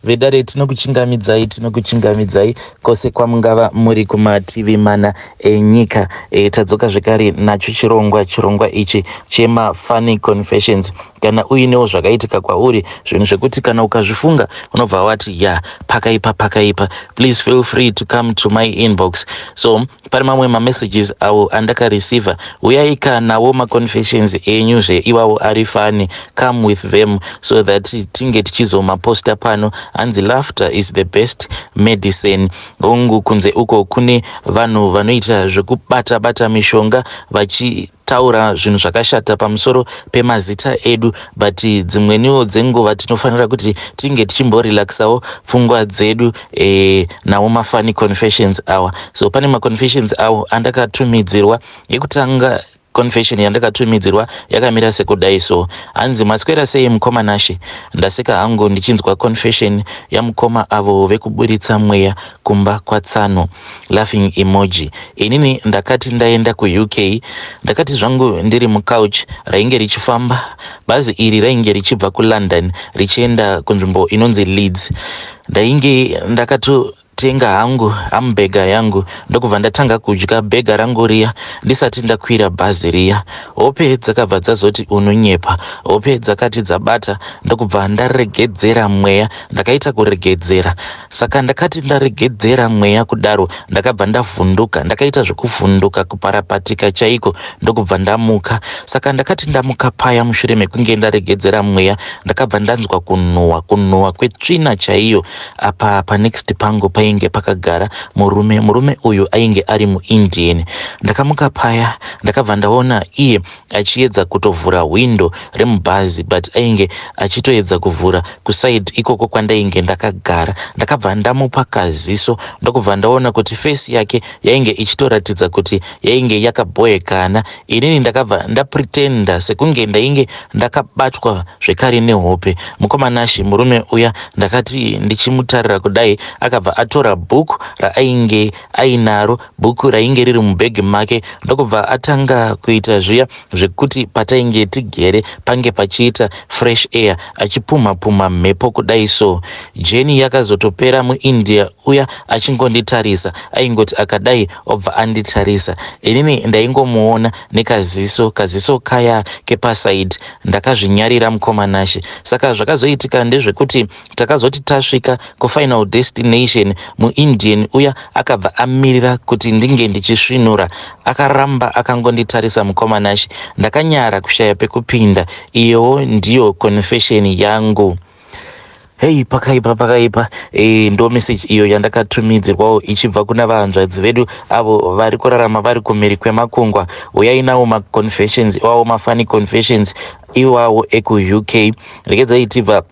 Vedare, tinokuchingamidzai, tinokuchingamidzai kwose kwamungava muri kumativi mana enyika. Tadzoka zvekare nacho chirongwa ichi chemafunny confessions. Kana uinewo zvakaitika kwauri, zvinhu zvekuti kana ukazvifunga unobva wati, "Ya, pakaipa, pakaipa," please feel free to come to my inbox. So pane mamwe mamessages awo andakareceiva. Uyai kanawo maconfessions enyu zveiwawo ari funny, come with them so that tinge tichizomaposta pano. Hanzi laughter is the best medicine. Hongu, kunze uko kune vanhu vanoita zvekubata bata mishonga, vachitaura zvinhu zvakashata pamusoro pemazita edu, but dzimweniwo dzenguva tinofanira kuti tinge tichimborelaxawo pfungwa dzedu nawo mafunny confessions awa. So pane maconfessions awo andakatumidzirwa. Yekutanga confession yandakatumidzirwa yakamira sekudai. So hanzi, "Maswera sei, mukoma Nashe? Ndaseka hangu ndichinzwa confession yamukoma avo vekuburitsa mweya kumba kwatsano, laughing emoji. Inini ndakati ndaenda kuUK, ndakati zvangu ndiri mucouch rainge richifamba. Bhazi iri rainge richibva kuLondon richienda kunzvimbo inonzi Leeds. Ndainge ndakato tenga hangu hamburger yangu, ndokubva ndatanga kudya burger rangu riya ndisati ndakwira bhazi riya. Hope dzakabva dzazoti unonyepa. Hope dzakati dzabata, ndokubva ndaregedzera mweya. Ndakaita kuregedzera. Saka ndakati ndaregedzera mweya kudaro, ndakabva ndavhunduka. Ndakaita zvekuvhunduka, kuparapatika chaiko, ndokubva ndamuka. Saka ndakati ndamuka paya, mushure mekunge ndaregedzera mweya, ndakabva ndanzwa kunhuhwa, kunhuhwa kwetsvina chaiyo. Apa panext pangu painge pakagara murume. Murume uyu ainge ari muIndian. Ndakamuka paya, ndakabva ndaona iye achiedza kutovhura hwindo remubhazi, but ainge achitoedza kuvhura kuside ikoko kwandainge ndakagara. Ndakabva ndamupa kaziso, ndokubva ndaona kuti face yake yainge ichitoratidza kuti yainge yakabhoekana. Inini ndakabva ndapretenda sekunge ndainge ndakabatwa zvekare nehope. Mukoma Nashe, murume uya, ndakati ndichimutarira kudai, akabva atora bhuku raainge ainaro, bhuku rainge riri mubhegi make, ndokubva atanga kuita zviya zvekuti patainge tigere pange pachiita fresh air, achipumha pumha mhepo kudai. So journey yakazotopera muIndia uya achingonditarisa. Aingoti akadai, obva anditarisa. Inini ndaingomuona nekaziso, kaziso kaya kepaside. Ndakazvinyarira, mukoma Nashe. Saka zvakazoitika ndezvekuti takazoti tasvika kufinal destination, muIndian uya akabva amirira kuti ndinge ndichisvinura. Akaramba akangonditarisa. Mukoma Nashe, ndakanyara kushaya pekupinda. Iyowo ndiyo confession yangu." Hei, pakaipa, pakaipa. Ndo message iyo yandakatumidzirwawo ichibva kuna vahanzvadzi vedu avo vari kurarama vari kumhiri kwemakungwa. Uyai nawo maconfessions iwawo, mafunny confessions iwawo ekuUK. Regedzai tibva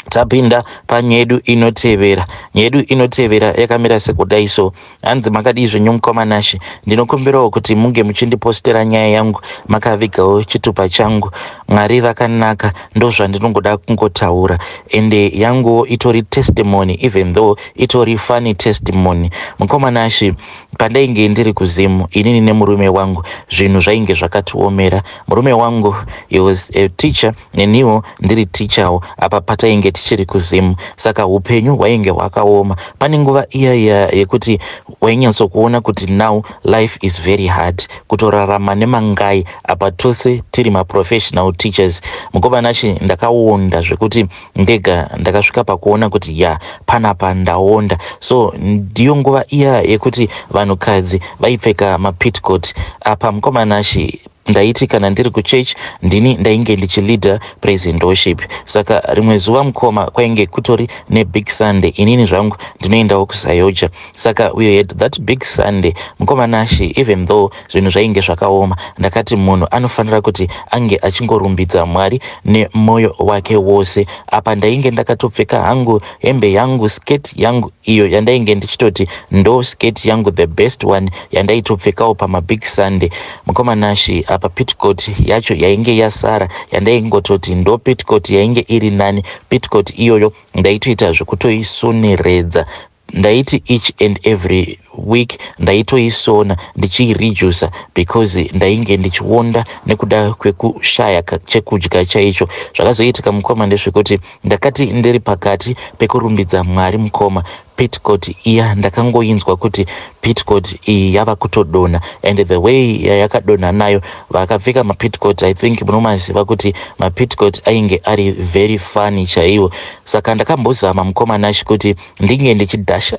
tapinda panyedu inotevera. Nyedu inotevera yakamira sekudai. So hanzi, "Makadii zvenyu, mukoma Nashe? Ndinokumbirawo kuti munge muchindipostera nyaya yangu makavigawo chitupa changu. Mwari vakanaka, ndo zvandinongoda kungotaura. Ende yanguwo itori testimony, even though itori funny testimony. Mukoma Nashe, pandainge ndiri kuZimu, inini nemurume wangu, zvinhu zvainge zvakatiomera. Murume wangu, he was a teacher, neniwo ndiri teacherwo apa patainge tichiri kuZimu. Saka upenyu hwainge hwakaoma. Pane nguva iya iya yekuti wainyatsokuona kuti now life is very hard, kutorarama nemangai, apa tose tiri maprofessional teachers. Mukoma Nashe, ndakaonda zvekuti ndega ndakasvika pakuona kuti ya, panapa ndaonda. So ndiyo nguva iya yekuti vanhukadzi vaipfeka mapetticoat. Apa, mukoma Nashe, ndaiti kana ndiri kuchurch, ndini ndainge ndichileada praise and worship. Saka rimwe zuva, mukoma, kwainge kutori nebig Sunday. Inini zvangu ndinoendawo kuZAOGA. Saka we had that big Sunday. Mukoma Nashe, even though zvinhu zvainge zvakaoma, ndakati munhu anofanira kuti ange achingorumbidza Mwari nemwoyo wake wose. Apa ndainge ndakatopfeka hangu hembe yangu, skirt yangu iyo yandainge ndichitoti ndo skirt yangu, the best one yandaitopfekawo pamabig Sunday. Mukoma Nashe, apa petticoat yacho yainge yasara yandaingototi ndo petticoat yainge iri nani, petticoat iyoyo ndaitoita zvekutoisoneredza. Ndaiti each and every week ndaitoisona ndichiiredusa because ndainge ndichionda nekuda kwekushaya chekudya chaicho. Zvakazoitika mukoma ndezvekuti ndakati ndiri pakati pekurumbidza Mwari mukoma, petticoat iya ndakangoinzwa kuti petticoat iyi yava kutodonha, and the way yayakadonha nayo, vakapfeka mapetticoat, I think munomaziva kuti mapetticoat ainge ari very funny chaiwo. Saka ndakambozama, mukoma Nashi, kuti ndinge ndichidhasha,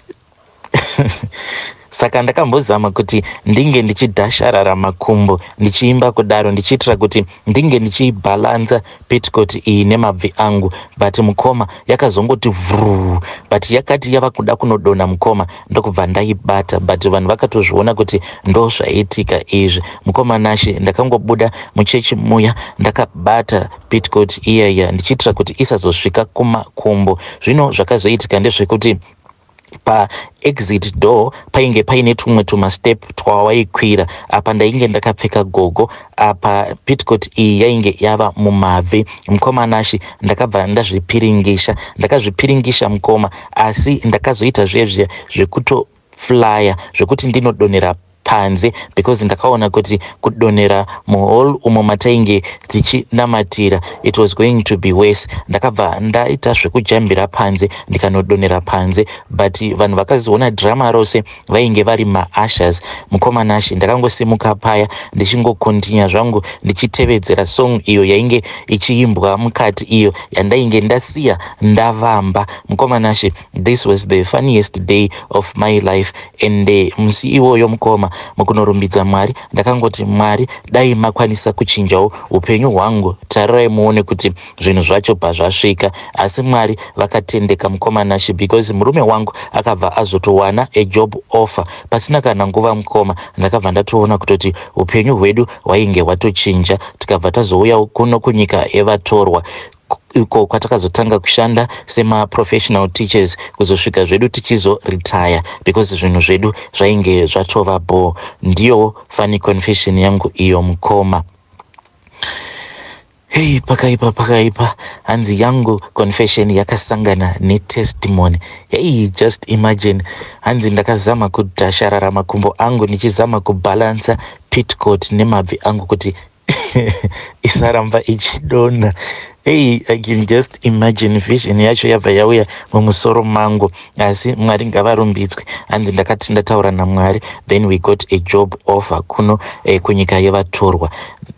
saka ndakambozama kuti ndinge ndichidhasharara makumbo ndichiimba kudaro, ndichiitira kuti ndinge ndichibhalansa petticoat iyi nemabvi angu. But mukoma, yakazongoti vhuru, but yakati yava kuda kunodonha, mukoma, ndokubva ndaibata. But vanhu vakatozviona kuti ndo zvaitika izvi. Mukoma Nashi, ndakangobuda muchechi muya ndakabata petticoat iyaya ndichiitira kuti isazosvika kumakumbo. Zvino zvakazoitika ndezvekuti paexit door painge paine tumwe tumastep twawaikwira. Apa ndainge ndakapfeka gogo, apa petticoat iyi yainge yava mumabvi. Mukoma Nashi, ndakabva ndazvipiringisha, ndakazvipiringisha mukoma, asi ndakazoita zvezve zvekutoflya zvekuti ndinodonhera panze, because ndakaona kuti kudonhera muhall umo matainge tichinamatira, it was going to be worse. Ndakabva ndaita zvekujambira panze, ndikanodonhera panze, but vanhu vakazoona drama rose vainge vari maushers. Mukoma Nashi, ndakangosimuka paya ndichingokontinya zvangu ndichitevedzera song iyo yainge ichiimbwa mukati, iyo yandainge ndasiya ndavamba. Mukoma Nashi, this was the funniest day of my life, and musi iwoyo mukoma, mukunorumbidza Mwari, ndakangoti, "Mwari, dai makwanisa kuchinjawo upenyu hwangu. Tarirai muone kuti zvinhu zvacho pazvasvika." Asi Mwari vakatendeka, mukoma Nashi, because murume wangu akabva azotowana a job offer pasina kana nguva. Mukoma, ndakabva ndatoona kutoti upenyu hwedu hwainge hwatochinja. Tikabva tazouyawo kuno kunyika yevatorwa, iko kwatakazotanga kushanda semaprofessional teachers kuzosvika zvedu tichizoretire, because zvinhu zvedu zvainge zvatova bho. Ndiyo funny confession yangu iyo, mukoma. Hei, pakaipa, pakaipa. Hanzi yangu confession yakasangana netestimony. Hei, just imagine, hanzi ndakazama kudhasharara makumbo angu ndichizama kubhalansa petticoat nemabvi angu kuti isaramba ichidonha. Hey, I can just imagine, vision yacho yabva yauya mumusoro mangu. Asi Mwari ngavarumbidzwe. Hanzi ndakati ndataura naMwari, then we got a job offer kuno kunyika yevatorwa.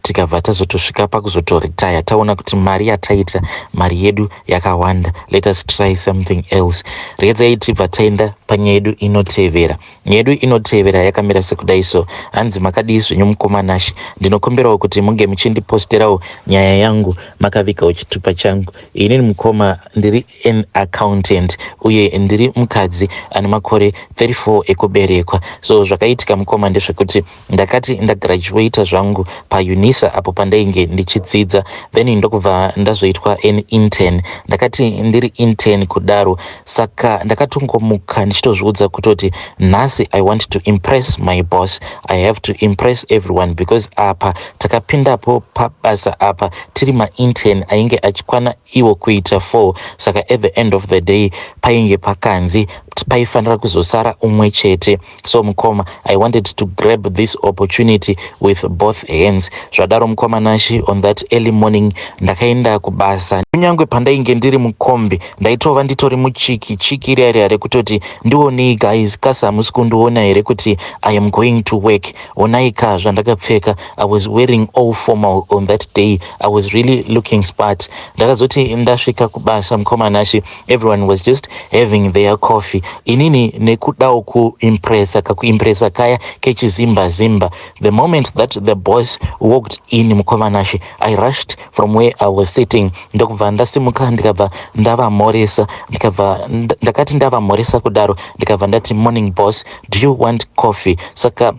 Tikabva tazotosvika pakuzotoretire, taona kuti mari yataita, mari yedu yakawanda, let us try something else. Regedzai tibva taenda panyaya yedu inotevera. Nyaya yedu inotevera yakamira sekudai so. Hanzi, "Makadii zvenyu, mukoma Nashi? Ndinokumbirawo kuti munge muchindiposterawo nyaya yangu makavigawo chitupa changu. Inini mukoma, ndiri an accountant uye ndiri mukadzi ane makore 34 ekuberekwa. So zvakaitika mukoma ndezvekuti ndakati ndagraduata zvangu paUNISA apo pandainge ndichidzidza, then ndokubva ndazoitwa an intern. Ndakati ndiri intern kudaro, saka ndakatongomuka ndichitozviudza kutoti nhasi I want to impress my boss, I have to impress everyone, because apa takapindapo pabasa apa tiri maintern ainge achikwana iwo kuita 4. Saka at the end of the day painge pakanzi paifanira kuzosara umwe chete. So mukoma, I wanted to grab this opportunity with both hands. Zvadaro, mukoma Nashi, on that early morning ndakaenda kubasa. Kunyange pandainge ndiri mukombi, ndaitova nditori muchiki chiki riya rekutoti, 'Ndionei guys, kasi hamusi kundiona here kuti I am going to work? Onai ka zvandakapfeka.' I was wearing all formal on that day. I was really looking smart. Ndakazoti ndasvika kubasa, mukoma Nashi, everyone was just having their coffee. Inini nekudawo kuimpresa, kakuimpresa kaya kechizimba zimba, the moment that the boss walked in, mukoma Nashi, I rushed from where I was sitting, ndokubva ndasimuka, ndikabva ndavamhoresa. Ndikabva ndakati ndavamhoresa kudaro, ndikabva ndati, 'Morning boss, do you want coffee?' Saka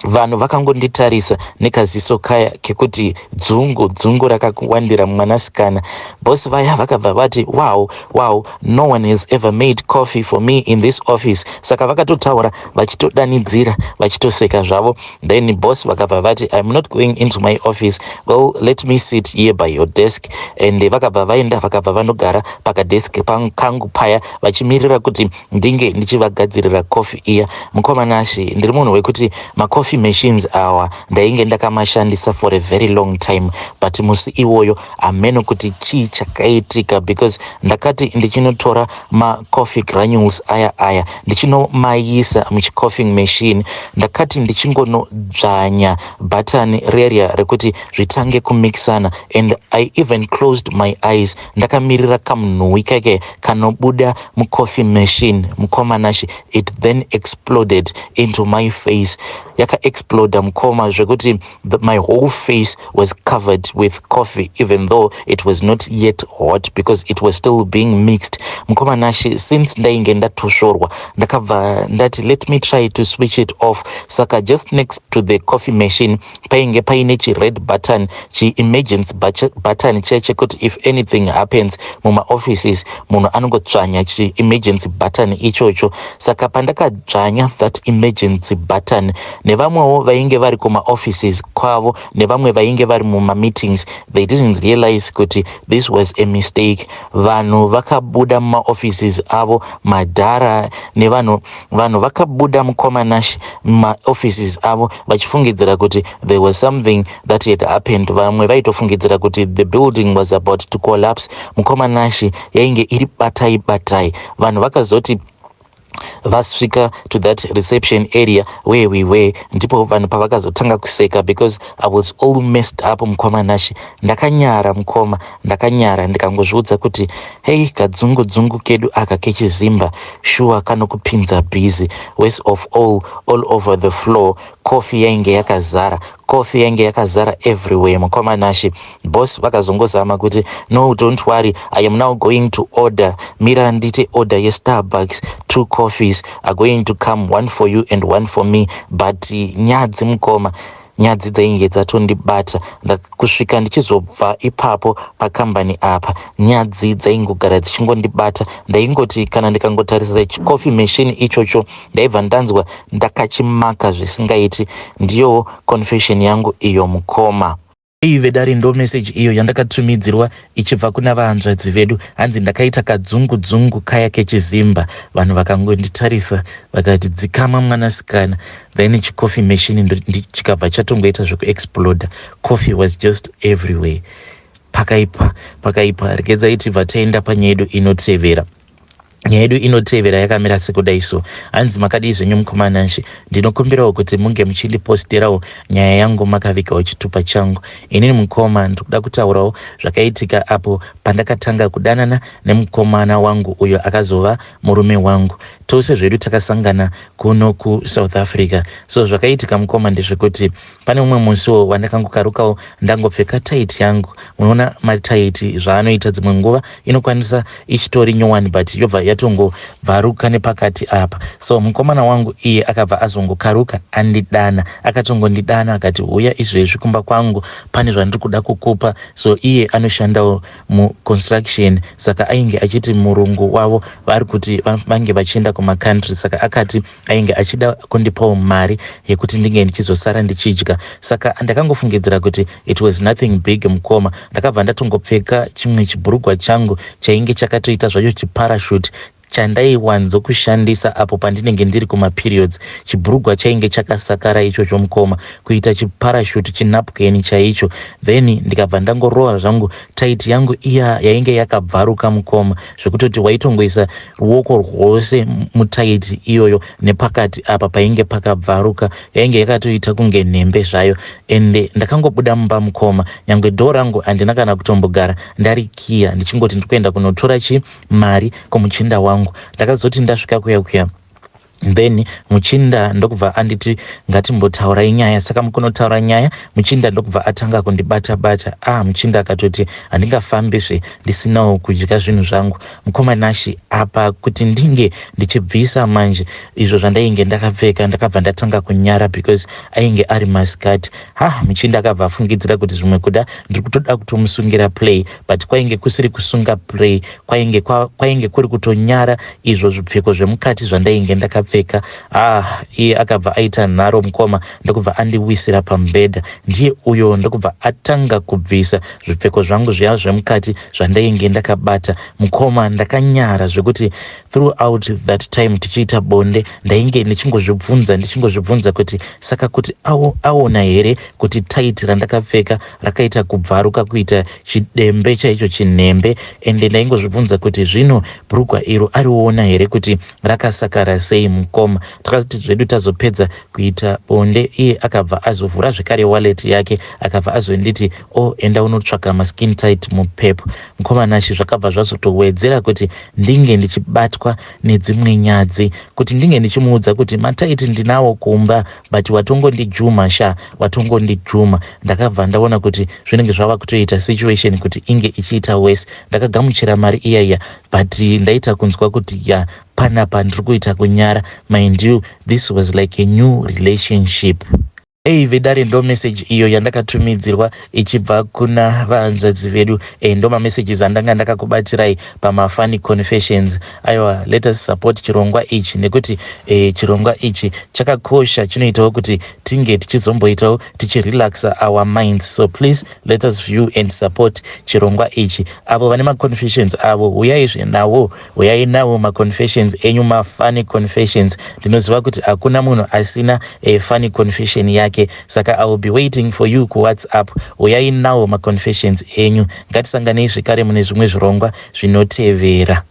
Vanhu vakangonditarisa nekaziso kaya kekuti dzungu dzungu rakakuwandira mwanasikana. Boss vaya vakabva vati, Wow, no one has ever made coffee for me in this office." Saka vakatotaura vachitodanidzira, vachitoseka zvavo. Then boss vakabva vati, "I'm not going into my office. Well, let me sit here by your desk." And vakabva vaenda, vakabva vanogara pakadesk kangu paya, vachimirira kuti ndinge ndichivagadzirira coffee iya. Mukoma Nashe, ndiri munhu wekuti macoffee machines awa ndainge ndakamashandisa for a very long time, but musi iwoyo hameno kuti chii chakaitika, because ndakati ndichinotora macoffee granules aya aya, ndichinomaisa muchicoffee machine, ndakati ndichingonodzvanya bhatani reria rekuti zvitange kumixana, and I even closed my eyes ndakamirira kamunhuwi kake kanobuda mucoffee machine. Mukoma Nashe, it then exploded into my face. Yakaexploda, mukoma, zvekuti my whole face was covered with coffee, even though it was not yet hot because it was still being mixed. Mukoma Nashe, since ndainge ndatosvorwa, ndakabva ndati, "Let me try to switch it off." Saka just next to the coffee machine painge paine chired button, chiemergency button chiya chekuti if anything happens mumaoffices, munhu anongodzvanya chiemergency button ichocho. Saka pandakadzvanya that emergency button, nevamwewo vainge vari kumaoffices kwavo, nevamwe vainge vari mumameetings, they didn't realize kuti this was a mistake. Vanhu vakabuda mumaoffices avo, madhara nevanhu, vanhu vakabuda, mukoma Nashe, mumaoffices avo vachifungidzira kuti there was something that had happened. Vamwe vaitofungidzira kuti the building was about to collapse. Mukoma Nashe, yainge iri batai batai. Vanhu vakazoti vasvika to that reception area where we were, ndipo vanhu pavakazotanga kuseka because I was all messed up. Mukoma Nashe, ndakanyara, mukoma, ndakanyara. Ndikangozviudza kuti, "Hei, kadzungu dzungu kedu aka kechizimba shuwa kanokupinza busy." Worst of all, all over the floor coffee yainge yakazara, coffee yainge yakazara everywhere. Mukoma Nashe, boss vakazongozama kuti, "No, don't worry, I am now going to order. Mira ndite order yeStarbucks. Two coffees are going to come, one for you and one for me." But nyadzi, mukoma, nyadzi dzainge dzatondibata. Kusvika ndichizobva ipapo pakambani apa, nyadzi dzaingogara dzichingondibata. Ndaingoti kana ndikangotarisa chicoffee machine ichocho, ndaibva ndanzwa ndakachimaka zvisingaiti. Ndiyo confession yangu iyo, mukoma. Iyi vedare ndo meseji iyo yandakatumidzirwa ichibva kuna vahanzvadzi vedu. Hanzi ndakaita kadzungu dzungu kaya kechizimba, vanhu vakangonditarisa vakati, "Dzikama, mwanasikana." Then chicoffee machine chikabva chatongoita zvekuexploda. Coffee was just everywhere. Pakaipa, pakaipa. Regedzai tibva taenda panyaya yedu inotevera. Nyaya yedu inotevera yakamira sekudai so. Hanzi, "Makadii zvenyu, mukoma Nashe? Ndinokumbirawo kuti munge muchindiposterawo nyaya yangu makavigawo chitupa changu. Inini, mukoma, ndikuda kutaurawo zvakaitika apo pandakatanga kudanana nemukomana wangu uyo akazova murume wangu. Tose zvedu takasangana kuno kuSouth Africa. So zvakaitika, mukoma, ndezvekuti pane umwe musiwo wandakangokarukawo ndangopfeka taiti yangu. Munoona mataiti zvaanoita, dzimwe nguva inokwanisa ichitori nyowani, but yobva yatongobvaruka nepakati apa. So mukomana wangu iye akabva azongokaruka andidana, akatongondidana akati, 'Uya izvezvi kumba kwangu, pane zvandiri kuda kukupa.' So iye anoshandawo muconstruction, saka ainge achiti murungu wavo vari kuti vange vachienda kumacountry, saka akati ainge achida kundipawo mari yekuti ndinge ndichizosara ndichidya. Saka ndakangofungidzira kuti it was nothing big, mukoma. Ndakabva ndatongopfeka chimwe chibhurugwa changu chainge chakatoita zvacho chiparachute, chandaiwanzokushandisa apo pandinenge ndiri kumaperiods. Chibhurugwa chainge chakasakara ichocho, mukoma, kuita chiparachute, chinapukeni chaicho. Then ndikabva ndangorova zvangu taiti yangu iya yainge yakabvaruka, mukoma, zvekutoti waitongoisa ruoko rwose mutaiti iyoyo nepakati apa painge pakabvaruka, yainge yakatoita kunge nhembe zvayo. Ende ndakangobuda mumba, mukoma, nyange dhoo rangu handina kana kutombogara ndarikiya, ndichingoti ndikuenda kunotora chi mari kumuchinda wangu. Ndakazoti ndasvika kuya kuya Then muchinda ndokubva anditi ngatimbotaurai nyaya. Saka mukunotaura nyaya, muchinda ndokubva atanga kundibata bata. Ah, muchinda akatoti handingafambizve ndisinawo kudya zvinhu zvangu. Mukoma Nashi, apa kuti ndinge ndichibvisa manje izvo zvandainge ndakapfeka, ndakabva ndatanga kunyara because ainge ari masikati. Ha, muchinda akabva afungidzira kuti zvimwe kuda ndiri kutoda kutomusungira play, but kwainge kusiri kusunga play, kwainge kuri kutonyara izvo zvipfeko zvemukati zvandainge ndakapfeka. Ah, iye akabva aita nharo, mukoma, ndokubva andiwisira pamubhedha. Ndiye uyo ndokubva atanga kubvisa zvipfeko zvangu zviya zvemukati zvandainge ndakabata. Mukoma, ndakanyara zvekuti throughout that time tichiita bonde, ndainge ndichingozvibvunza kuti saka kuti aona here kuti taiti randakapfeka rakaita kubvaruka kuita chidembe chaicho, chinhembe? Ende ndaingozvibvunza kuti zvino bhurugwa iro ariona here kuti rakasakara sei? Mukoma, takati zvedu tazopedza kuita bonde, iye akabva azovhura zvekare wallet yake, akabva azonditi, "O oh, enda unotsvaka maskin tight muPep." Mukoma Nashi, zvakabva zvazotowedzera kuti ndinge ndichibatwa nedzimwe nyadzi kuti ndinge ndichimuudza kuti mataiti ndinawo kumba, but watongondijuma sha, watongondijuma. Ndakabva ndaona kuti zvinenge zvava kutoita situation kuti inge ichiita worse. Ndakagamuchira mari iyaiya, but ndaita kunzwa kuti ya, panapa ndiri kuita kunyara. Mind you, this was like a new relationship. Ei vedare, ndo meseji iyo yandakatumidzirwa ichibva kuna vahanzvadzi vedu. Ndo mamessages andanga ndakakubatirai pamafunny confessions. Aiwa, let us support chirongwa ichi nekuti chirongwa ichi chakakosha, chinoitawo kuti tinge tichizomboitawo tichirelaxa our minds. So please let us view and support chirongwa ichi. Avo vane maconfessions avo, uyaizve nawo, uyai nawo maconfessions enyu, mafunny confessions. Ndinoziva kuti hakuna munhu asina funny confession yake, saka I will be waiting for you kuWhatsApp. Uyai nawo maconfessions enyu. Ngatisanganei zvekare mune zvimwe zvirongwa zvinotevera.